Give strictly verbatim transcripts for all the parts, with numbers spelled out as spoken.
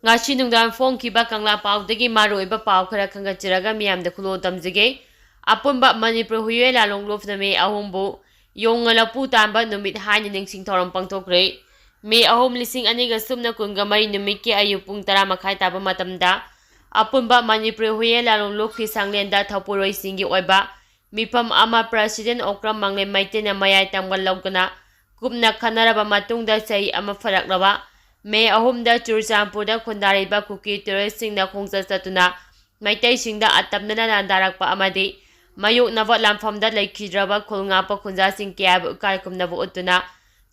ꯉꯁꯤ ꯅꯨꯡꯗꯥꯡ ꯐꯣꯡꯈꯤꯕ ꯀꯪꯂꯥ ꯄꯥꯎꯗꯒꯤ ꯃꯔꯨꯑꯣꯏꯕ ꯄꯥꯎ ꯈꯔ ꯈꯪꯒꯠꯆꯔꯒ ꯃꯤꯌꯥꯝꯗ ꯈꯨꯗꯣꯜ ꯇꯝꯖꯒꯦ꯫ ꯑꯄꯨꯟꯕ ꯃꯅꯤꯄꯨꯔ ꯍꯨꯏꯌꯦꯟ ꯂꯥꯂꯣꯡ ꯂꯨꯞꯅ ꯃꯦ ꯑꯍꯨꯝꯕꯨ ꯌꯣꯡꯅ ꯂꯐꯨ ꯇꯥꯟꯕ ꯅꯨꯃꯤꯠ ꯍꯥꯏꯅ ꯅꯤꯡꯁꯤꯡ ꯊꯧꯔꯝ ꯄꯥꯡꯊꯣꯛꯈ꯭ꯔꯦ꯫ ꯃꯦ ꯑꯍꯨꯝ ꯂꯤꯁꯤꯡ ꯑꯅꯤꯒ ꯁꯨꯞꯅ ꯀꯨꯟꯒ ꯃꯔꯤ ꯅꯨꯃꯤꯠꯀꯤ ꯑꯌꯨꯛ ꯄꯨꯡ ꯇꯔꯥ ꯃꯈꯥꯏ ꯇꯥꯕ ꯃꯇꯝꯗ ꯑꯄꯨꯟꯕ ꯃꯅꯤꯄꯨꯔ ꯍꯨꯏꯌꯦꯟ ꯂꯥꯂꯣꯡ ꯂꯨꯞꯀꯤ ꯁꯪꯂꯦꯟꯗ ꯊꯧꯄꯨꯔꯣꯏꯁꯤꯡꯒꯤ ꯑꯣꯏꯕ ꯃꯤꯐꯝ ꯑꯃ ꯄ꯭ꯔꯁꯤꯗꯦꯟ ꯑꯣꯀ꯭ꯔꯝ ꯃꯪꯂꯦꯝ ꯃꯩꯇꯩꯅ ꯃꯌꯥꯏ ꯇꯪꯕ ꯂꯧꯗꯨꯅ ꯀꯨꯞꯅ ꯈꯟꯅꯔꯕ ꯃꯇꯨꯡꯗ ꯆꯍꯤ ꯑꯃ ꯐꯥꯔꯛꯂꯕ ꯃꯦ ꯑꯍꯨꯝꯗ ꯆꯨꯔꯆꯥꯟꯄꯨꯔꯗ ꯈꯨꯟꯗꯥꯔꯤꯕ ꯀꯨꯀꯤ ꯇꯦꯔꯣꯔꯤꯁꯁꯤꯡꯅ ꯈꯣꯡꯆꯠ ꯆꯠꯇꯨꯅ ꯃꯩꯇꯩꯁꯤꯡꯗ ꯑꯇꯝꯅꯅ ꯂꯥꯟꯗꯥꯔꯛꯄ ꯑꯃꯗꯤ ꯃꯥꯌꯣꯛꯅꯕ ꯂꯥꯟꯐꯝꯗ ꯂꯩꯈꯤꯗ꯭ꯔꯕ ꯈꯨꯜ ꯉꯥꯛꯄ ꯈꯨꯟꯖꯥꯁꯤꯡ ꯀꯌꯥꯕꯨ ꯏꯀꯥꯏ ꯈꯨꯝꯅꯕ ꯎꯠꯇꯨꯅ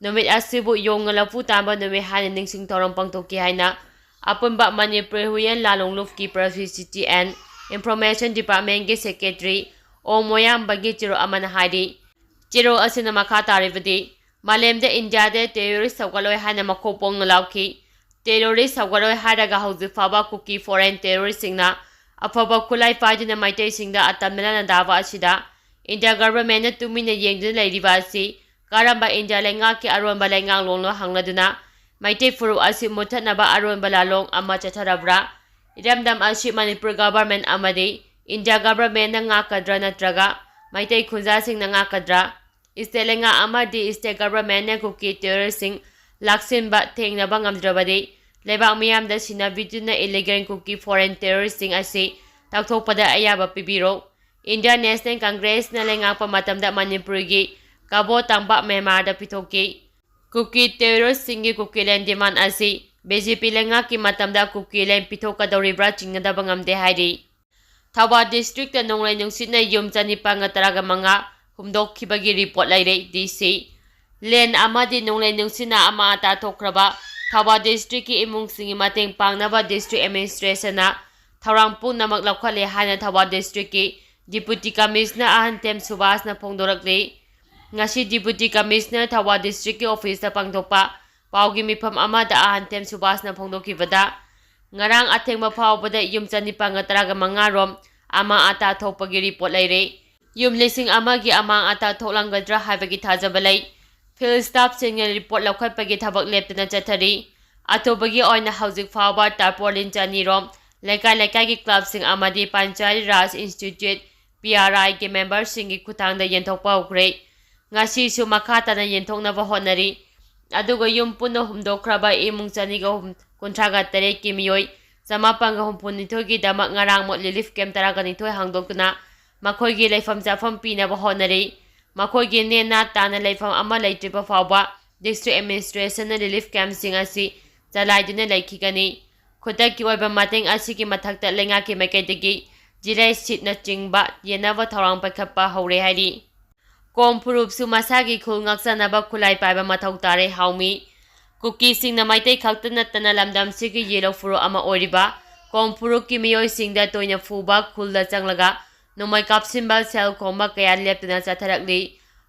ꯅꯨꯃꯤꯠ ꯑꯁꯤꯕꯨ ꯌꯣꯡꯅ ꯂꯐꯨ ꯇꯥꯟꯕ ꯅꯨꯃꯤꯠ ꯍꯥꯏꯅ ꯅꯤꯡꯁꯤꯡ ꯊꯧꯔꯝ ꯄꯥꯡꯊꯣꯛꯈꯤ ꯍꯥꯏꯅ ꯑꯄꯨꯟꯕ ꯃꯅꯤꯄꯨꯔ ꯍꯨꯏꯌꯦꯟ ꯂꯥꯂꯣꯡ ꯂꯨꯞꯀꯤ Publicity and Information Departmentꯀꯤ Secretary ꯑꯣ ꯃꯣꯌꯥꯝꯕꯒꯤ ꯆꯦꯔꯣꯜ ꯑꯃꯅ ꯍꯥꯏꯔꯤ꯫ ꯆꯦꯔꯣꯜ ꯑꯁꯤꯅ ꯃꯈꯥ ꯇꯥꯔꯤꯕꯗꯤ, ꯃꯥꯂꯦꯝꯗ ꯏꯟꯗꯤꯌꯥꯗ ꯇꯦꯔꯣꯔꯤꯁ ꯁꯧꯒꯠꯂꯣꯏ ꯍꯥꯏꯅ ꯃꯈꯣꯛ ꯄꯣꯡꯅ ꯂꯥꯎꯈꯤ꯫ ꯇꯦꯔꯣꯔꯤꯁ ꯁꯧꯒꯠꯂꯣꯏ ꯍꯥꯏꯔꯒ ꯍꯧꯖꯤꯛ ꯐꯥꯎꯕ ꯀꯨꯀꯤ ꯐꯣꯔꯦꯟ ꯇꯦꯔꯣꯔꯤꯁꯁꯤꯡꯅ ꯑꯐꯕ ꯈꯨꯠꯂꯥꯏ ꯄꯥꯏꯗꯨꯅ ꯃꯩꯇꯩꯁꯤꯡꯗ ꯑꯇꯝꯅꯅ ꯅꯥꯟꯊꯕ ꯑꯁꯤꯗ ꯏꯟꯗꯤꯌꯥ ꯒꯚꯔꯟꯃꯦꯟꯠꯅ ꯇꯨꯃꯤꯟꯅ ꯌꯦꯡꯗꯨꯅ ꯂꯩꯔꯤꯕ ꯑꯁꯤ ꯀꯔꯝꯕ ꯏꯟꯗꯤꯌꯥ ꯂꯩꯉꯥꯛꯀꯤ ꯑꯔꯣꯟꯕ ꯂꯩꯉꯥꯛꯂꯣꯟꯅꯣ ꯍꯪꯂꯗꯨꯅ ꯃꯩꯇꯩ ꯐꯨꯔꯨꯞ ꯑꯁꯤ ꯃꯨꯠꯊꯠꯅꯕ ꯑꯔꯣꯟꯕ ꯂꯥꯂꯣꯡ ꯑꯃ ꯆꯠꯊꯔꯕ꯭ꯔꯥ? ꯏꯔꯝꯗꯝ ꯑꯁꯤ ꯃꯅꯤꯄꯨꯔ ꯒꯚꯔꯟꯃꯦꯟꯠ ꯑꯃꯗꯤ ꯏꯟꯗꯤꯌꯥ ꯒꯚꯔꯟꯃꯦꯟꯠꯅ ꯉꯥꯛꯀꯗ꯭ꯔꯥ ꯅꯠꯇ꯭ꯔꯒ ꯃꯩꯇꯩ ꯈꯨꯟꯖꯥꯁꯤꯡꯅ ꯉꯥꯛꯀꯗ꯭ꯔꯥ? ꯁ꯭ꯇꯦꯠ ꯂꯩꯉꯥꯛ ꯑꯃꯗꯤ ꯁ꯭ꯇꯦꯠ ꯒꯚꯔꯟꯃꯦꯟꯠꯅ ꯀꯨꯀꯤ ꯇꯦꯔꯣꯔꯤꯁꯁꯤꯡ ꯂꯥꯛꯁꯤꯟꯕ ꯊꯦꯡꯅꯕ ꯉꯝꯗ꯭ꯔꯕꯗꯤ ꯂꯩꯕꯥꯛ ꯃꯤꯌꯥꯝꯗ ꯁꯤꯟꯅꯕꯤꯗꯨꯅ ꯏꯂꯤꯒꯦꯜ ꯀꯨꯀꯤ ꯐꯣꯔꯦꯟ ꯇꯦꯔꯣꯔꯤꯁꯁꯤꯡ ꯑꯁꯤ ꯇꯥꯛꯊꯣꯛꯄꯗ ꯑꯌꯥꯕ ꯄꯤꯕꯤꯔꯣ꯫ ꯏꯟꯗꯤꯌꯥꯟ ꯅꯦꯁꯅꯦꯜ ꯀꯪꯒ꯭ꯔꯦꯁꯅ ꯂꯩꯉꯥꯛꯄ ꯃꯇꯝꯗ ꯃꯅꯤꯄꯨꯔꯒꯤ ꯀꯕꯣ ꯇꯝꯄꯥꯛ ꯃꯦꯟꯃꯥꯔꯗ ꯄꯤꯊꯣꯛꯈꯤ꯫ ꯀꯨꯀꯤ ꯇꯦꯔꯣꯔꯤꯁꯁꯤꯡꯒꯤ ꯀꯨꯀꯤꯂꯦꯟ ꯗꯤꯃꯥꯟ ꯑꯁꯤ ꯕꯤ ꯖꯦ ꯄꯤ ꯂꯩꯉꯥꯛꯀꯤ ꯃꯇꯝꯗ ꯀꯨꯀꯤꯂꯦꯟ ꯄꯤꯊꯣꯛꯀꯗꯧꯔꯤꯕ꯭ꯔꯥ ꯆꯤꯡꯅꯗꯕ ꯉꯝꯗꯦ ꯍꯥꯏꯔꯤ꯫ ꯊꯧꯕꯥꯜ ꯗꯤꯁꯇ꯭ꯔꯤꯛꯇ ꯅꯣꯡꯂꯩ ꯅꯨꯡꯁꯤꯠꯅ ꯌꯨꯝ ꯆꯅꯤꯄꯥꯟꯒ ꯇꯔꯥꯒ ꯃꯉꯥ ꯍꯨꯝꯗꯣꯛꯈꯤꯕꯒꯤ ꯔꯤꯄꯣꯔꯠ ꯂꯩꯔꯦ꯫ ꯗꯤ ꯁꯤ ꯂꯦꯟ ꯑꯃꯗꯤ ꯅꯣꯡꯂꯩ ꯅꯨꯡꯁꯤꯠꯅ ꯑꯃꯥꯡ ꯑꯇꯥ ꯊꯣꯛꯈ꯭ꯔꯕ ꯊꯧꯕꯥꯜ ꯗꯤꯁꯇ꯭ꯔꯤꯛꯀꯤ ꯏꯃꯨꯡꯁꯤꯡꯒꯤ ꯃꯇꯦꯡ ꯄꯥꯡꯅꯕ ꯗꯤꯁꯇ꯭ꯔꯤꯛ ꯑꯦꯗꯃꯤꯅꯤꯁꯇ꯭ꯔꯦꯁꯟꯅ ꯊꯧꯔꯥꯡ ꯄꯨꯝꯅꯃꯛ ꯂꯧꯈꯠꯂꯦ ꯍꯥꯏꯅ ꯊꯧꯕꯥꯜ ꯗꯤꯁꯇ꯭ꯔꯤꯛꯀꯤ ꯗꯤꯄꯨꯇꯤ ꯀꯃꯤꯁꯅꯔ ꯑꯍꯟꯊꯦꯝ ꯁꯨꯕꯥꯁꯅ ꯐꯣꯡꯗꯣꯔꯛꯂꯤ꯫ ꯉꯁꯤ ꯗꯤꯄꯨꯇꯤ ꯀꯃꯤꯁꯅꯔ ꯊꯧꯕꯥꯜ ꯗꯤꯁꯇ꯭ꯔꯤꯛꯀꯤ ꯑꯣꯐꯤꯁꯇ ꯄꯥꯡꯊꯣꯛꯄ ꯄꯥꯎꯒꯤ ꯃꯤꯐꯝ ꯑꯃꯗ ꯑꯍꯟꯊꯦꯝ ꯁꯨꯕꯥꯁꯅ ꯐꯣꯡꯗꯣꯛꯈꯤꯕꯗ, ꯉꯔꯥꯡ ꯑꯊꯦꯡꯕ ꯐꯥꯎꯕꯗ ꯌꯨꯝ ꯆꯅꯤꯄꯥꯟꯒ ꯇꯔꯥꯒ ꯃꯉꯥ ꯔꯣꯝ ꯑꯃꯥꯡ ꯑꯇꯥ ꯊꯣꯛꯄꯒꯤ ꯔꯤꯄꯣꯔꯠ ꯂꯩꯔꯦ꯫ ꯌꯨꯝ ꯂꯤꯁꯤꯡ ꯑꯃꯒꯤ ꯑꯃꯥꯡ ꯑꯇꯥ ꯊꯣꯛꯂꯝꯒꯗ꯭ꯔꯥ ꯍꯥꯏꯕꯒꯤ ꯊꯥꯖꯕ ꯂꯩ꯫ ꯐꯤꯜꯗ ꯁ꯭ꯇꯥꯐꯁꯤꯡꯅ ꯔꯤꯄꯣꯔꯠ ꯂꯧꯈꯠꯄꯒꯤ ꯊꯕꯛ ꯂꯦꯞꯇꯅ ꯆꯠꯊꯔꯤ꯫ ꯑꯊꯨꯕꯒꯤ ꯑꯣꯏꯅ ꯍꯧꯖꯤꯛ ꯐꯥꯎꯕ ꯇꯥꯔꯄꯣꯂꯤꯟ ꯆꯅꯤ ꯔꯣꯝ ꯂꯩꯀꯥꯏ ꯂꯩꯀꯥꯏꯒꯤ ꯀ꯭ꯂꯕꯁꯤꯡ ꯑꯃꯗꯤ ꯄꯟꯆꯥꯌꯠ ꯔꯥꯖ ꯏꯟꯁꯇꯤꯇ꯭ꯌꯨꯠ, ꯄꯤ ꯑꯥꯔ ꯑꯥꯏꯒꯤ ꯃꯦꯝꯕꯔꯁꯤꯡꯒꯤ ꯈꯨꯠꯊꯥꯡꯗ ꯌꯦꯟꯊꯣꯛꯄ ꯍꯧꯈ꯭ꯔꯦ꯫ ꯉꯁꯤꯁꯨ ꯃꯈꯥ ꯇꯥꯅ ꯌꯦꯟꯊꯣꯛꯅꯕ ꯍꯣꯠꯅꯔꯤ꯫ ꯑꯗꯨꯒ ꯌꯨꯝ ꯄꯨꯟꯅ ꯍꯨꯝꯗꯣꯛꯈ꯭ꯔꯕ ꯏꯃꯨꯡ ꯆꯅꯤꯒ ꯍꯨꯝ-, ꯀꯨꯟꯊ꯭ꯔꯥꯒ ꯇꯔꯦꯠꯀꯤ ꯃꯤꯑꯣꯏ ꯆꯃꯥꯄꯟꯒ ꯍꯨꯝꯐꯨꯅꯤꯊꯣꯏꯒꯤꯗꯃꯛ ꯉꯔꯥꯡꯃꯨꯛ ꯔꯤꯂꯤꯐ ꯀꯦꯝꯞ ꯇꯔꯥꯒ ꯅꯤꯊꯣꯏ ꯍꯥꯡꯗꯣꯛꯇꯨꯅ ꯃꯈꯣꯏꯒꯤ ꯂꯩꯐꯝ ꯆꯥꯐꯝ ꯄꯤꯅꯕ ꯍꯣꯠꯅꯔꯤ꯫ ꯃꯈꯣꯏꯒꯤ ꯅꯦꯅꯥ ꯇꯥꯅ ꯂꯩꯐꯝ ꯑꯃ ꯂꯩꯇ꯭ꯔꯤꯕ ꯐꯥꯎꯕ ꯗꯤꯁꯇ꯭ꯔꯤꯛ ꯑꯦꯗꯃꯤꯅꯤꯁꯇ꯭ꯔꯦꯁꯟꯅ ꯔꯤꯂꯤꯐ ꯀꯦꯝꯞꯁꯤꯡ ꯑꯁꯤ ꯆꯂꯥꯏꯗꯨꯅ ꯂꯩꯈꯤꯒꯅꯤ꯫ ꯈꯨꯗꯛꯀꯤ ꯑꯣꯏꯕ ꯃꯇꯦꯡ ꯑꯁꯤꯒꯤ ꯃꯊꯛꯇ ꯂꯩꯉꯥꯛꯀꯤ ꯃꯥꯏꯀꯩꯗꯒꯤ ꯖꯤꯔꯥꯏ ꯁꯤꯠꯅꯆꯤꯡꯕ ꯌꯦꯟꯅꯕ ꯊꯧꯔꯥꯡ ꯄꯥꯏꯈꯠꯄ ꯍꯧꯔꯦ ꯍꯥꯏꯔꯤ꯫ ꯀꯣꯝ ꯐꯨꯔꯨꯞꯁꯨ ꯃꯁꯥꯒꯤ ꯈꯨꯜ ꯉꯥꯛꯆꯅꯕ ꯈꯨꯠꯂꯥꯏ ꯄꯥꯏꯕ ꯃꯊꯧ ꯇꯥꯔꯦ ꯍꯥꯎꯃꯤ꯫ ꯀꯨꯀꯤꯁꯤꯡꯅ ꯃꯩꯇꯩ ꯈꯛꯇ ꯅꯠꯇꯅ ꯂꯝꯗꯝꯁꯤꯒꯤ ꯌꯦꯜꯂꯧ ꯐꯨꯔꯨꯞ ꯑꯃ ꯑꯣꯏꯔꯤꯕ ꯀꯣꯝ ꯐꯨꯔꯨꯞꯀꯤ ꯃꯤꯑꯣꯏꯁꯤꯡꯗ ꯇꯣꯏꯅ ꯐꯨꯕ, ꯈꯨꯜꯗ ꯆꯪꯂꯒ ꯅꯣꯡꯃꯩ ꯀꯥꯞꯁꯤꯟꯕ, ꯁꯦꯜ ꯈꯣꯝꯕ ꯀꯌꯥ ꯂꯦꯞꯇꯅ ꯆꯠꯊꯔꯛꯂꯤ꯫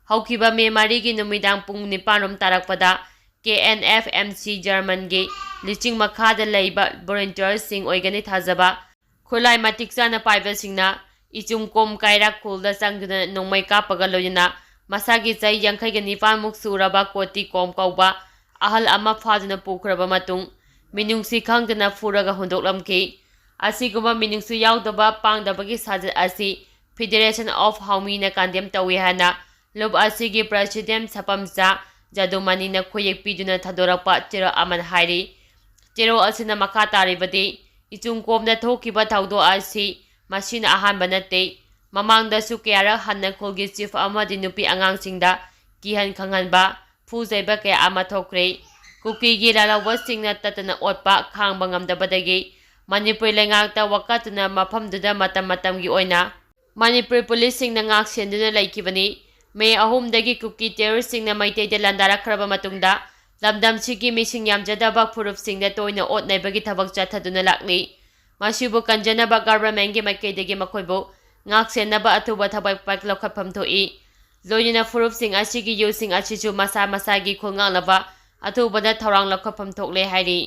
ꯍꯧꯈꯤꯕ ꯃꯦ ꯃꯔꯤꯒꯤ ꯅꯨꯃꯤꯗꯥꯡ ꯄꯨꯡ ꯅꯤꯄꯥꯟ ꯔꯣꯝ ꯇꯥꯔꯛꯄꯗ ꯀꯦ ꯑꯦꯟ ꯑꯦꯐ ꯑꯦꯝ ꯁꯤ ꯖꯔꯃꯟꯒꯤ ꯂꯨꯆꯤꯡ ꯃꯈꯥꯗ ꯂꯩꯕ ꯚꯣꯂꯨꯟꯇꯤꯌꯔꯁꯤꯡ ꯑꯣꯏꯒꯅꯤ ꯊꯥꯖꯕ ꯈꯨꯠꯂꯥꯏ ꯃꯇꯤꯛ ꯆꯥꯅ ꯄꯥꯏꯕꯁꯤꯡꯅ ꯏꯆꯨꯝ ꯀꯣꯝ ꯀꯥꯏꯔꯥꯛ ꯈꯨꯜꯗ ꯆꯪꯗꯨꯅ ꯅꯣꯡꯃꯩ ꯀꯥꯞꯄꯒ ꯂꯣꯏꯅꯅ ꯃꯁꯥꯒꯤ ꯆꯍꯤ ꯌꯥꯡꯈꯩꯒ ꯅꯤꯄꯥꯟꯃꯨꯛ ꯁꯨꯔꯕ ꯀꯣꯇꯤ ꯀꯣꯝ ꯀꯧꯕ ꯑꯍꯜ ꯑꯃ ꯐꯥꯗꯨꯅ ꯄꯨꯈ꯭ꯔꯕ ꯃꯇꯨꯡ ꯃꯤꯅꯨꯡꯁꯤ ꯈꯪꯗꯅ ꯐꯨꯔꯒ ꯍꯨꯟꯗꯣꯛꯂꯝꯈꯤ꯫ ꯑꯁꯤꯒꯨꯝꯕ ꯃꯤꯅꯨꯡꯁꯤ ꯌꯥꯎꯗꯕ ꯄꯥꯡꯗꯕꯒꯤ ꯁꯥꯖꯠ ꯑꯁꯤ Federation of Haomina condemn ꯇꯧꯏ ꯍꯥꯏꯅ ꯂꯨꯞ ꯑꯁꯤꯒꯤ president ꯁꯄꯝꯆꯥ ꯖꯥꯗꯨꯃꯅꯤꯅ ꯈꯨꯌꯦꯛ ꯄꯤꯗꯨꯅ ꯊꯥꯗꯣꯔꯛꯄ ꯆꯦꯔꯣꯜ ꯑꯃꯅ ꯍꯥꯏꯔꯤ꯫ ꯆꯦꯔꯣꯜ ꯑꯁꯤꯅ ꯃꯈꯥ ꯇꯥꯔꯤꯕꯗꯤ, ꯏꯆꯨꯝ ꯀꯣꯝꯗ ꯊꯣꯛꯈꯤꯕ ꯊꯧꯗꯣꯛ ꯑꯁꯤ ꯃꯁꯤꯅ ꯑꯍꯥꯟꯕ ꯅꯠꯇꯦ꯫ ꯃꯃꯥꯡꯗꯁꯨ ꯀꯌꯥꯔꯛ ꯍꯟꯅ ꯈꯨꯜꯒꯤ chief ꯑꯃꯗꯤ ꯅꯨꯄꯤ ꯑꯉꯥꯡꯁꯤꯡꯗ ꯀꯤꯍꯟ ꯈꯪꯍꯟꯕ, ꯐꯨ ꯆꯩꯕ ꯀꯌꯥ ꯑꯃ ꯊꯣꯛꯈ꯭ꯔꯦ꯫ ꯀꯨꯀꯤꯒꯤ ꯂꯥꯜꯍꯧꯕꯁꯤꯡꯅ ꯇꯠꯇꯅ ꯑꯣꯠꯄ ꯈꯥꯡꯕ ꯉꯝꯗꯕꯗꯒꯤ ꯃꯅꯤꯄꯨꯔ ꯂꯩꯉꯥꯛꯇ ꯋꯥꯀꯠꯇꯨꯅ ꯃꯐꯝꯗꯨꯗ ꯃꯇꯝ ꯃꯇꯝꯒꯤ ꯑꯣꯏꯅ ꯃꯅꯤꯄꯨꯔ ꯄꯨꯂꯤꯁꯁꯤꯡꯅ ꯉꯥꯛ ꯁꯦꯟꯗꯨꯅ ꯂꯩꯈꯤꯕꯅꯤ꯫ ꯃꯦ ꯑꯍꯨꯝꯗꯒꯤ ꯀꯨꯀꯤ terroristꯁꯤꯡꯅ ꯃꯩꯇꯩꯗ ꯂꯥꯟꯗꯥꯔꯛꯈ꯭ꯔꯕ ꯃꯇꯨꯡꯗ ꯂꯝꯗꯝꯁꯤꯒꯤ ꯃꯤꯁꯤꯡ ꯌꯥꯝꯖꯗꯕ ꯐꯨꯔꯨꯞꯁꯤꯡꯗ ꯇꯣꯏꯅ ꯑꯣꯠ ꯅꯩꯕꯒꯤ ꯊꯕꯛ ꯆꯠꯊꯗꯨꯅ ꯂꯥꯛꯂꯤ꯫ ꯃꯁꯤꯕꯨ ꯀꯟꯖꯅꯕ governmentꯀꯤ ꯃꯥꯏꯀꯩꯗꯒꯤ ꯃꯈꯣꯏꯕꯨ ꯉꯥꯛ ꯁꯦꯟꯅꯕ ꯑꯊꯨꯕ ꯊꯕꯛ ꯄꯥꯏ-, ꯂꯧꯈꯠꯐꯝ ꯊꯣꯛꯏ꯫ ꯂꯣꯏꯅꯅ ꯐꯨꯔꯨꯞꯁꯤꯡ ꯑꯁꯤꯒꯤ ꯌꯨꯝꯁꯤꯡ ꯑꯁꯤꯁꯨ ꯃꯁꯥ ꯃꯁꯥꯒꯤ ꯈꯨꯜ ꯉꯥꯛꯅꯕ ꯑꯊꯨꯕꯗ ꯊꯧꯔꯥꯡ ꯂꯧꯈꯠꯐꯝ ꯊꯣꯛꯂꯦ ꯍꯥꯏꯔꯤ꯫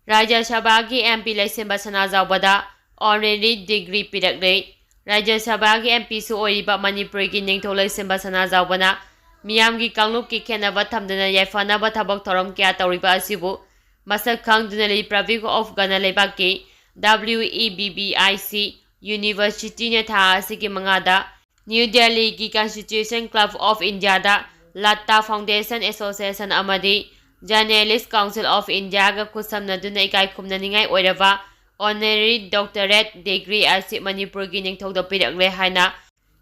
ꯔꯥꯖ꯭ꯌ ꯁꯚꯥꯒꯤ ꯑꯦꯝ ꯄꯤ ꯂꯩꯁꯦꯝꯕ ꯁꯅꯥꯖꯥꯎꯕꯗ honorary degree ꯄꯤꯔꯛꯂꯦ꯫ ꯔꯥꯖ꯭ꯌ ꯁꯚꯥꯒꯤ ꯑꯦꯝ ꯄꯤꯁꯨ ꯑꯣꯏꯔꯤꯕ ꯃꯅꯤꯄꯨꯔꯒꯤ ꯅꯤꯡꯊꯧ ꯂꯩꯁꯦꯝꯕ ꯁꯅꯥꯖꯥꯎꯕꯅ ꯃꯤꯌꯥꯝꯒꯤ ꯀꯥꯡꯂꯨꯞꯀꯤ ꯈꯦꯠꯅꯕ ꯊꯝꯗꯅ ꯌꯥꯏꯐꯅꯕ ꯊꯕꯛ ꯊꯧꯔꯝ ꯀꯌꯥ ꯇꯧꯔꯤꯕ ꯑꯁꯤꯕꯨ ꯃꯁꯛ ꯈꯪꯗꯨꯅ Republic of Ghana ꯂꯩꯕꯥꯛꯀꯤ W E B B I C University ꯅ ꯊꯥ ꯑꯁꯤꯒꯤ ꯃꯉꯥꯗ New Delhi ꯒꯤ Constitution Club of India the Latha Foundation Association ꯑꯃꯗꯤ Journalist Council of India ꯒ ꯈꯨꯠꯁꯝꯅꯗꯨꯅ ꯏꯀꯥꯏ ꯈꯨꯝꯅꯅꯤꯡꯉꯥꯏ ꯑꯣꯏꯔꯕ Honorary Doctorate Degree ꯑꯁꯤ ꯃꯅꯤꯄꯨꯔꯒꯤ ꯅꯤꯡꯊꯧꯗ ꯄꯤꯔꯛꯂꯦ ꯍꯥꯏꯅ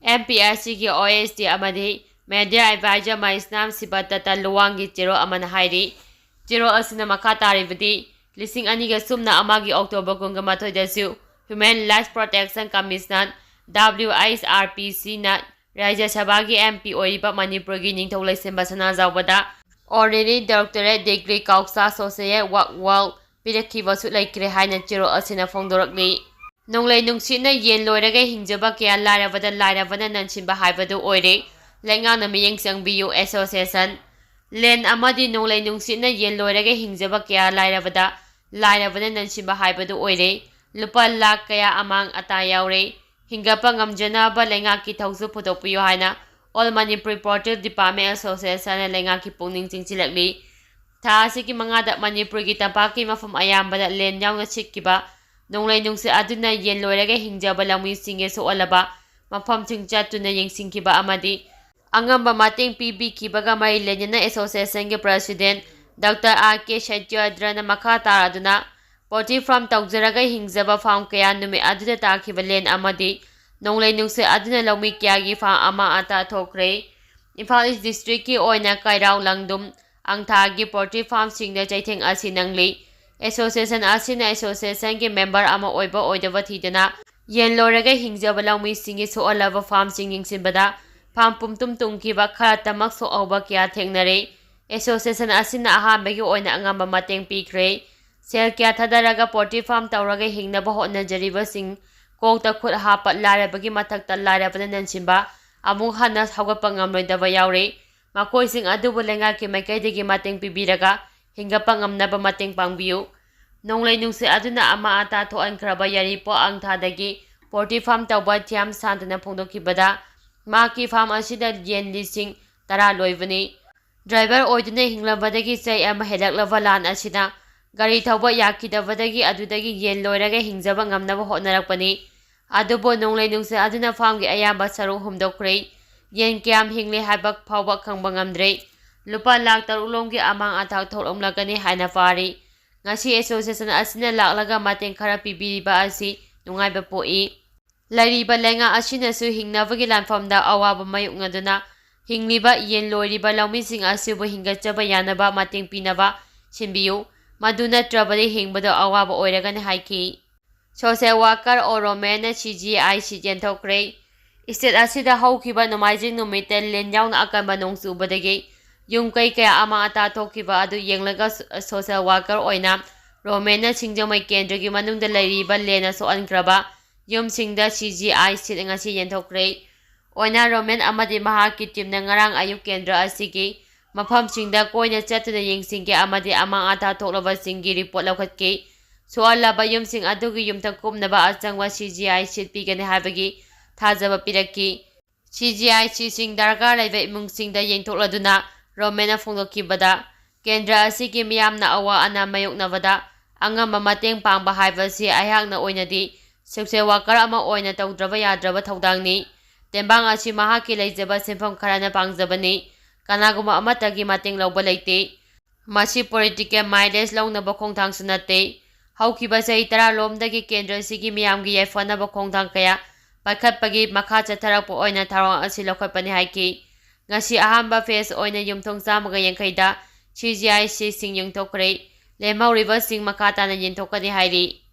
M P I C ꯒꯤ O S D ꯑꯃꯗꯤ Media Advisor ꯃꯍꯦꯁꯅꯥꯝ ꯁꯤꯕꯗꯠꯇ ꯂꯨꯋꯥꯡꯒꯤ ꯆꯦꯔꯣꯜ ꯑꯃꯅ ꯍꯥꯏꯔꯤ꯫ ꯆꯦꯔꯣꯜ ꯑꯁꯤꯅ ꯃꯈꯥ ꯇꯥꯔꯤꯕꯗꯤ, ꯂꯤꯁꯤꯡ ꯑꯅꯤꯒ ꯁꯨꯞꯅ ꯑꯃꯒꯤ October ꯀꯨꯟꯒ ꯃꯥꯊꯣꯏꯗꯁꯨ Human Rights Protection Commission, W H R P C ꯅ ꯔꯥꯖ꯭ꯌ ꯁꯚꯥꯒꯤ M P ꯑꯣꯏꯔꯤꯕ ꯃꯅꯤꯄꯨꯔꯒꯤ ꯅꯤꯡꯊꯧ ꯂꯩꯁꯦꯝꯕ ꯁꯅꯥꯖꯥꯎꯕꯗ Honorary Doctorate Degree ꯀꯧꯁꯥ ꯁꯣꯁꯦꯌꯦ ꯋꯥꯛ ꯋꯥꯔꯜ ꯄꯤꯔꯛꯈꯤꯕꯁꯨ ꯂꯩꯈ꯭ꯔꯦ ꯍꯥꯏꯅ ꯆꯦꯔꯣꯜ ꯑꯁꯤꯅ ꯐꯣꯡꯗꯣꯔꯛꯂꯤ꯫ ꯅꯣꯡꯂꯩ ꯅꯨꯡꯁꯤꯠꯅ ꯌꯦꯟ ꯂꯣꯏꯔꯒ ꯍꯤꯡꯖꯕ ꯀꯌꯥ ꯂꯥꯏꯔꯕꯗ ꯂꯥꯏꯔꯕꯅ ꯅꯟꯁꯤꯟꯕ ꯍꯥꯏꯕꯗꯨ ꯑꯣꯏꯔꯦ꯫ ꯂꯩꯉꯥꯛꯅ ꯃꯤꯠꯌꯦꯡ ꯆꯪꯕꯤꯌꯨ ꯑꯦꯁꯣꯁꯤꯌꯦꯁꯟ꯫ ꯂꯦꯟ ꯑꯃꯗꯤ ꯅꯣꯡꯂꯩ ꯅꯨꯡꯁꯤꯠꯅ ꯌꯦꯟ ꯂꯣꯏꯔꯒ ꯍꯤꯡꯖꯕ ꯀꯌꯥ ꯂꯥꯏꯔꯕꯗ ꯂꯥꯏꯔꯕꯅ ꯅꯟꯁꯤꯟꯕ ꯍꯥꯏꯕꯗꯨ ꯑꯣꯏꯔꯦ꯫ ꯂꯨꯄꯥ ꯂꯥꯈ ꯀꯌꯥ ꯑꯃꯥꯡ ꯑꯇꯥ ꯌꯥꯎꯔꯦ꯫ ꯍꯤꯡꯒꯠꯄ ꯉꯝꯖꯅꯕ ꯂꯩꯉꯥꯛꯀꯤ ꯊꯧꯁꯨ ꯄꯨꯊꯣꯛꯄꯤꯌꯨ ꯍꯥꯏꯅ All Manipur Poultry Department Association ꯅ ꯂꯩꯉꯥꯛꯀꯤ ꯄꯨꯛꯅꯤꯡ ꯆꯤꯡꯁꯤꯜꯂꯛꯂꯤ꯫ ꯊꯥ ꯑꯁꯤꯒꯤ ꯃꯉꯥꯗ ꯃꯅꯤꯄꯨꯔꯒꯤ ꯇꯝꯄꯥꯛꯀꯤ ꯃꯐꯝ ꯑꯌꯥꯝꯕꯗ ꯂꯦꯟ ꯌꯥꯎꯅ ꯁꯤꯠꯈꯤꯕ ꯅꯣꯡꯂꯩ ꯅꯨꯡꯁꯤꯠ ꯑꯗꯨꯅ ꯌꯦꯟ ꯂꯣꯏꯔꯒ ꯍꯤꯡꯖꯕ ꯂꯧꯃꯤꯁꯤꯡꯒꯤ ꯁꯣꯛꯍꯜꯂꯕ ꯃꯐꯝꯁꯤꯡ ꯆꯠꯇꯨꯅ ꯌꯦꯡꯁꯤꯟꯈꯤꯕ ꯑꯃꯗꯤ ꯑꯉꯝꯕ ꯃꯇꯦꯡ ꯄꯤꯕꯤꯈꯤꯕꯒ ꯃꯔꯤ ꯂꯩꯅꯅ ꯑꯦꯁꯣꯁꯤꯌꯦꯁꯟꯒꯤ ꯄ꯭ꯔꯁꯤꯗꯦꯟ ꯗꯣꯛꯇꯔ ꯑꯥꯔ ꯀꯦ ꯁꯇ꯭ꯌꯗ꯭ꯔꯅ ꯃꯈꯥ ꯇꯥꯔꯗꯨꯅ ꯄꯣꯜꯇ꯭ꯔꯤ ꯐꯥꯔꯝ ꯇꯧꯖꯔꯒ ꯍꯤꯡꯖꯕ ꯐꯥꯔꯝ ꯀꯌꯥ ꯅꯨꯃꯤꯠ ꯑꯗꯨꯗ ꯇꯥꯈꯤꯕ ꯂꯦꯟ ꯑꯃꯗꯤ ꯅꯣꯡꯂꯩ ꯅꯨꯡꯁꯤꯠ ꯑꯗꯨꯅ ꯂꯧꯃꯤ ꯀꯌꯥꯒꯤ ꯐꯥꯔꯝ ꯑꯃ ꯑꯇꯥ ꯊꯣꯛꯈ꯭ꯔꯦ꯫ ꯏꯝꯐꯥꯜ ꯏꯁ ꯗꯤꯁꯇ꯭ꯔꯤꯛꯀꯤ ꯑꯣꯏꯅ ꯀꯩꯔꯥꯎ, ꯂꯪꯗꯨꯝ, ꯑꯪꯊꯥꯒꯤ ꯄꯣꯜꯇ꯭ꯔꯤ ꯐꯥꯔꯝꯁꯤꯡꯗ ꯆꯩꯊꯦꯡ ꯑꯁꯤ ꯅꯪꯂꯤ꯫ ꯑꯦꯁꯣꯁꯤꯌꯦꯁꯟ ꯑꯁꯤꯅ ꯑꯦꯁꯣꯁꯤꯌꯦꯁꯟꯒꯤ ꯃꯦꯝꯕꯔ ꯑꯃ ꯑꯣꯏꯕ ꯑꯣꯏꯗꯕ ꯊꯤꯗꯅ ꯌꯦꯟ ꯂꯣꯏꯔꯒ ꯍꯤꯡꯖꯕ ꯂꯧꯃꯤꯁꯤꯡꯒꯤ ꯁꯣꯛꯍꯜꯂꯕ ꯐꯥꯔꯝꯁꯤꯡ ꯌꯦꯡꯁꯤꯟꯕꯗ ꯐꯥꯔꯝ ꯄꯨꯝꯇꯨꯝ ꯇꯨꯝꯈꯤꯕ, ꯈꯔꯇꯃꯛ ꯁꯣꯛꯍꯧꯕ ꯀꯌꯥ ꯊꯦꯡꯅꯔꯦ꯫ ꯑꯦꯁꯣꯁꯤꯌꯦꯁꯟ ꯑꯁꯤꯅ ꯑꯍꯥꯟꯕꯒꯤ ꯑꯣꯏꯅ ꯑꯉꯝꯕ ꯃꯇꯦꯡ ꯄꯤꯈ꯭ꯔꯦ꯫ ꯁꯦꯜ ꯀꯌꯥ ꯊꯥꯗꯔꯒ ꯄꯣꯜꯇ꯭ꯔꯤ ꯐꯥꯔꯝ ꯇꯧꯔꯒ ꯍꯤꯡꯅꯕ ꯍꯣꯠꯅꯖꯔꯤꯕꯁꯤꯡ ꯀꯣꯛꯇ ꯈꯨꯠ ꯍꯥꯞꯄ ꯂꯥꯏꯔꯕꯒꯤ ꯃꯊꯛꯇ ꯂꯥꯏꯔꯕꯅ ꯅꯟꯁꯤꯟꯕ ꯑꯃꯨꯛ ꯍꯟꯅ ꯍꯧꯒꯠꯄ ꯉꯝꯂꯣꯏꯗꯕ ꯌꯥꯎꯔꯦ꯫ ꯃꯈꯣꯏꯁꯤꯡ ꯑꯗꯨꯕꯨ ꯂꯩꯉꯥꯛꯀꯤ ꯃꯥꯏꯀꯩꯗꯒꯤ ꯃꯇꯦꯡ ꯄꯤꯕꯤꯔꯒ ꯍꯤꯡꯒꯠꯄ ꯉꯝꯅꯕ ꯃꯇꯦꯡ ꯄꯥꯡꯕꯤꯌꯨ꯫ ꯅꯣꯡꯂꯩ ꯅꯨꯡꯁꯤꯠ ꯑꯗꯨꯅ ꯑꯃꯥ ꯑꯇꯥ ꯊꯣꯛꯍꯟꯈ꯭ꯔꯕ ꯌꯥꯏꯔꯤꯄꯣꯛ ꯑꯪꯊꯥꯗꯒꯤ ꯄꯣꯜꯇ꯭ꯔꯤ ꯐꯥꯔꯝ ꯇꯧꯕ ꯊꯤꯌꯥꯝ ꯁꯥꯟꯇꯅ ꯐꯣꯡꯗꯣꯛꯈꯤꯕꯗ, ꯃꯍꯥꯛꯀꯤ ꯐꯥꯔꯝ ꯑꯁꯤꯗ ꯌꯦꯟ ꯂꯤꯁꯤꯡ ꯇꯔꯥ ꯂꯣꯏꯕꯅꯤ꯫ ꯗ꯭ꯔꯥꯏꯚꯔ ꯑꯣꯏꯗꯨꯅ ꯍꯤꯡꯂꯝꯕꯗꯒꯤ ꯆꯍꯤ ꯑꯃ ꯍꯦꯜꯂꯛꯂꯕ ꯂꯥꯟ ꯑꯁꯤꯅ ꯒꯥꯔꯤ ꯊꯧꯕ ꯌꯥꯈꯤꯗꯕꯗꯒꯤ ꯑꯗꯨꯗꯒꯤ ꯌꯦꯟ ꯂꯣꯏꯔꯒ ꯍꯤꯡꯖꯕ ꯉꯝꯅꯕ ꯍꯣꯠꯅꯔꯛꯄꯅꯤ꯫ ꯑꯗꯨꯕꯨ ꯅꯣꯡꯂꯩ ꯅꯨꯡꯁꯤꯠ ꯑꯗꯨꯅ ꯐꯥꯔꯝꯒꯤ ꯑꯌꯥꯝꯕ ꯁꯔꯨꯛ ꯍꯨꯝꯗꯣꯛꯈ꯭ꯔꯦ꯫ ꯌꯦꯟ ꯀꯌꯥꯝ ꯍꯤꯡꯂꯤ ꯍꯥꯏꯕ ꯐꯥꯎꯕ ꯈꯪꯕ ꯉꯝꯗ꯭ꯔꯦ꯫ ꯂꯨꯄꯥ ꯂꯥꯈ ꯇꯔꯨꯛ ꯂꯣꯝꯒꯤ ꯑꯃꯥꯡ ꯑꯇꯥ ꯊꯣꯛꯂꯝꯂꯒꯅꯤ ꯍꯥꯏꯅ ꯄꯥꯔꯤ꯫ ꯉꯁꯤ ꯑꯦꯁꯣꯁꯤꯌꯦꯁꯟ ꯑꯁꯤꯅ ꯂꯥꯛꯂꯒ ꯃꯇꯦꯡ ꯈꯔ ꯄꯤꯕꯤꯔꯤꯕ ꯑꯁꯤ ꯅꯨꯡꯉꯥꯏꯕ ꯄꯣꯛꯏ꯫ ꯂꯩꯔꯤꯕ ꯂꯩꯉꯥꯛ ꯑꯁꯤꯅꯁꯨ ꯍꯤꯡꯅꯕꯒꯤ ꯂꯥꯟꯐꯝꯗ ꯑꯋꯥꯕ ꯃꯥꯌꯣꯛꯅꯗꯨꯅ ꯍꯤꯡꯂꯤꯕ ꯌꯦꯟ ꯂꯣꯏꯔꯤꯕ ꯂꯧꯃꯤꯁꯤꯡ ꯑꯁꯤꯕꯨ ꯍꯤꯡꯒꯠꯆꯕ ꯌꯥꯅꯕ ꯃꯇꯦꯡ ꯄꯤꯅꯕ ꯁꯤꯟꯕꯤꯌꯨ꯫ ꯃꯗꯨ ꯅꯠꯇ꯭ꯔꯕꯗꯤ ꯍꯤꯡꯕꯗ ꯑꯋꯥꯕ ꯑꯣꯏꯔꯒꯅꯤ ꯍꯥꯏꯈꯤ꯫ ꯁꯣꯁꯦꯜ ꯋꯥꯀꯔ ꯑꯣ ꯔꯣꯃꯦꯟꯅ ꯁꯤ ꯖꯤ ꯑꯥꯏ ꯁꯤꯠ ꯌꯦꯟꯊꯣꯛꯈ꯭ꯔꯦ꯫ ꯏꯁꯇꯦꯠ ꯑꯁꯤꯗ ꯍꯧꯈꯤꯕ ꯅꯣꯡꯃꯥꯏꯖꯤꯡ ꯅꯨꯃꯤꯠꯇ ꯂꯦꯟ ꯌꯥꯎꯅ ꯑꯀꯟꯕ ꯅꯣꯡ ꯆꯨꯕꯗꯒꯤ ꯌꯨꯝ ꯀꯩ ꯀꯌꯥ ꯑꯃꯥꯡ ꯑꯇꯥ ꯊꯣꯛꯈꯤꯕ ꯑꯗꯨ ꯌꯦꯡꯂꯒ ꯁꯣ-, ꯁꯣꯁꯦꯜ ꯋꯥꯀꯔ ꯑꯣꯏꯅ ꯔꯣꯃꯦꯟꯅ ꯁꯤꯡꯖꯃꯩ ꯀꯦꯟꯗ꯭ꯔꯒꯤ ꯃꯅꯨꯡꯗ ꯂꯩꯔꯤꯕ ꯂꯦꯟꯅ ꯁꯣꯛꯍꯟꯈ꯭ꯔꯕ ꯌꯨꯝꯁꯤꯡꯗ ꯁꯤ ꯖꯤ ꯑꯥꯏ ꯁꯤꯠ ꯉꯁꯤ ꯌꯦꯟꯊꯣꯛꯈ꯭ꯔꯦ꯫ ꯑꯣꯏꯅ ꯔꯣꯃꯦꯟ ꯑꯃꯗꯤ ꯃꯍꯥꯛꯀꯤ ꯇꯤꯝꯅ ꯉꯔꯥꯡ ꯑꯌꯨꯛ ꯀꯦꯟꯗ꯭ꯔ ꯑꯁꯤꯒꯤ ꯃꯐꯝꯁꯤꯡꯗ ꯀꯣꯏꯅ ꯆꯠꯇꯨꯅ ꯌꯦꯡꯁꯤꯟꯈꯤ ꯑꯃꯗꯤ ꯑꯃꯥꯡ ꯑꯇꯥ ꯊꯣꯛꯂꯕꯁꯤꯡꯒꯤ ꯔꯤꯄꯣꯔꯠ ꯂꯧꯈꯠꯈꯤ꯫ ꯁꯣꯛꯍꯜꯂꯕ ꯌꯨꯝꯁꯤꯡ ꯑꯗꯨꯒꯤ ꯌꯨꯝꯊꯛ ꯀꯨꯞꯅꯕ ꯑꯆꯪꯕ ꯁꯤ ꯖꯤ ꯑꯥꯏ ꯁꯤꯠ ꯄꯤꯒꯅꯤ ꯍꯥꯏꯕꯒꯤ ꯊꯥꯖꯕ ꯄꯤꯔꯛꯈꯤ꯫ ꯁꯤ ꯖꯤ ꯑꯥꯏ ꯁꯤꯠꯁꯤꯡ ꯗꯔꯀꯥꯔ ꯂꯩꯕ ꯏꯃꯨꯡꯁꯤꯡꯗ ꯌꯦꯟꯊꯣꯛꯂꯗꯨꯅ ꯔꯣꯃꯦꯟꯅ ꯐꯣꯡꯗꯣꯛꯈꯤꯕꯗ, ꯀꯦꯟꯗ꯭ꯔ ꯑꯁꯤꯒꯤ ꯃꯤꯌꯥꯝꯅ ꯑꯋꯥ ꯑꯅꯥ ꯃꯥꯌꯣꯛꯅꯕꯗ ꯑꯉꯝꯕ ꯃꯇꯦꯡ ꯄꯥꯡꯕ ꯍꯥꯏꯕꯁꯤ ꯑꯩꯍꯥꯛꯅ ꯑꯣꯏꯅꯗꯤ ꯁꯣꯁꯦꯜ ꯋꯥꯀꯔ ꯑꯃ ꯑꯣꯏꯅ ꯇꯧꯗ꯭ꯔꯕ ꯌꯥꯗ꯭ꯔꯕ ꯊꯧꯗꯥꯡꯅꯤ꯫ ꯇꯦꯡꯕꯥꯡ ꯑꯁꯤ ꯃꯍꯥꯛꯀꯤ ꯂꯩꯖꯕ ꯁꯦꯟꯐꯝ ꯈꯔꯅ ꯄꯥꯡꯖꯕꯅꯤ꯫ ꯀꯅꯥꯒꯨꯝꯕ ꯑꯃꯠꯇꯒꯤ ꯃꯇꯦꯡ ꯂꯧꯕ ꯂꯩꯇꯦ꯫ ꯃꯁꯤ ꯄꯣꯂꯤꯇꯤꯀꯦꯜ ꯃꯥꯏꯂꯦꯖ ꯂꯧꯅꯕ ꯈꯣꯡꯊꯥꯡꯁꯨ ꯅꯠꯇꯦ꯫ ꯍꯧꯈꯤꯕ ꯆꯍꯤ ꯇꯔꯥ ꯂꯣꯝꯗꯒꯤ ꯀꯦꯟꯗ꯭ꯔ ꯑꯁꯤꯒꯤ ꯃꯤꯌꯥꯝꯒꯤ ꯌꯥꯏꯐꯅꯕ ꯈꯣꯡꯊꯥꯡ ꯀꯌꯥ ꯄꯥꯏꯈꯠꯄꯒꯤ ꯃꯈꯥ ꯆꯠꯊꯔꯛꯄ ꯑꯣꯏꯅ ꯊꯧꯔꯥꯡ ꯑꯁꯤ ꯂꯧꯈꯠꯄꯅꯤ ꯍꯥꯏꯈꯤ꯫ ꯉꯁꯤ ꯑꯍꯥꯟꯕ ꯐꯦꯖ ꯑꯣꯏꯅ ꯌꯨꯝꯊꯣꯡ ꯆꯥꯝꯃꯒ ꯌꯥꯡꯈꯩꯗ ꯁꯤ ꯖꯤ ꯑꯥꯏ ꯁꯤꯠꯁꯤꯡ ꯌꯦꯟꯊꯣꯛꯈ꯭ꯔꯦ꯫ ꯂꯦꯝꯍꯧꯔꯤꯕꯁꯤꯡ ꯃꯈꯥ ꯇꯥꯅ ꯌꯦꯟꯊꯣꯛꯀꯅꯤ ꯍꯥꯏꯔꯤ꯫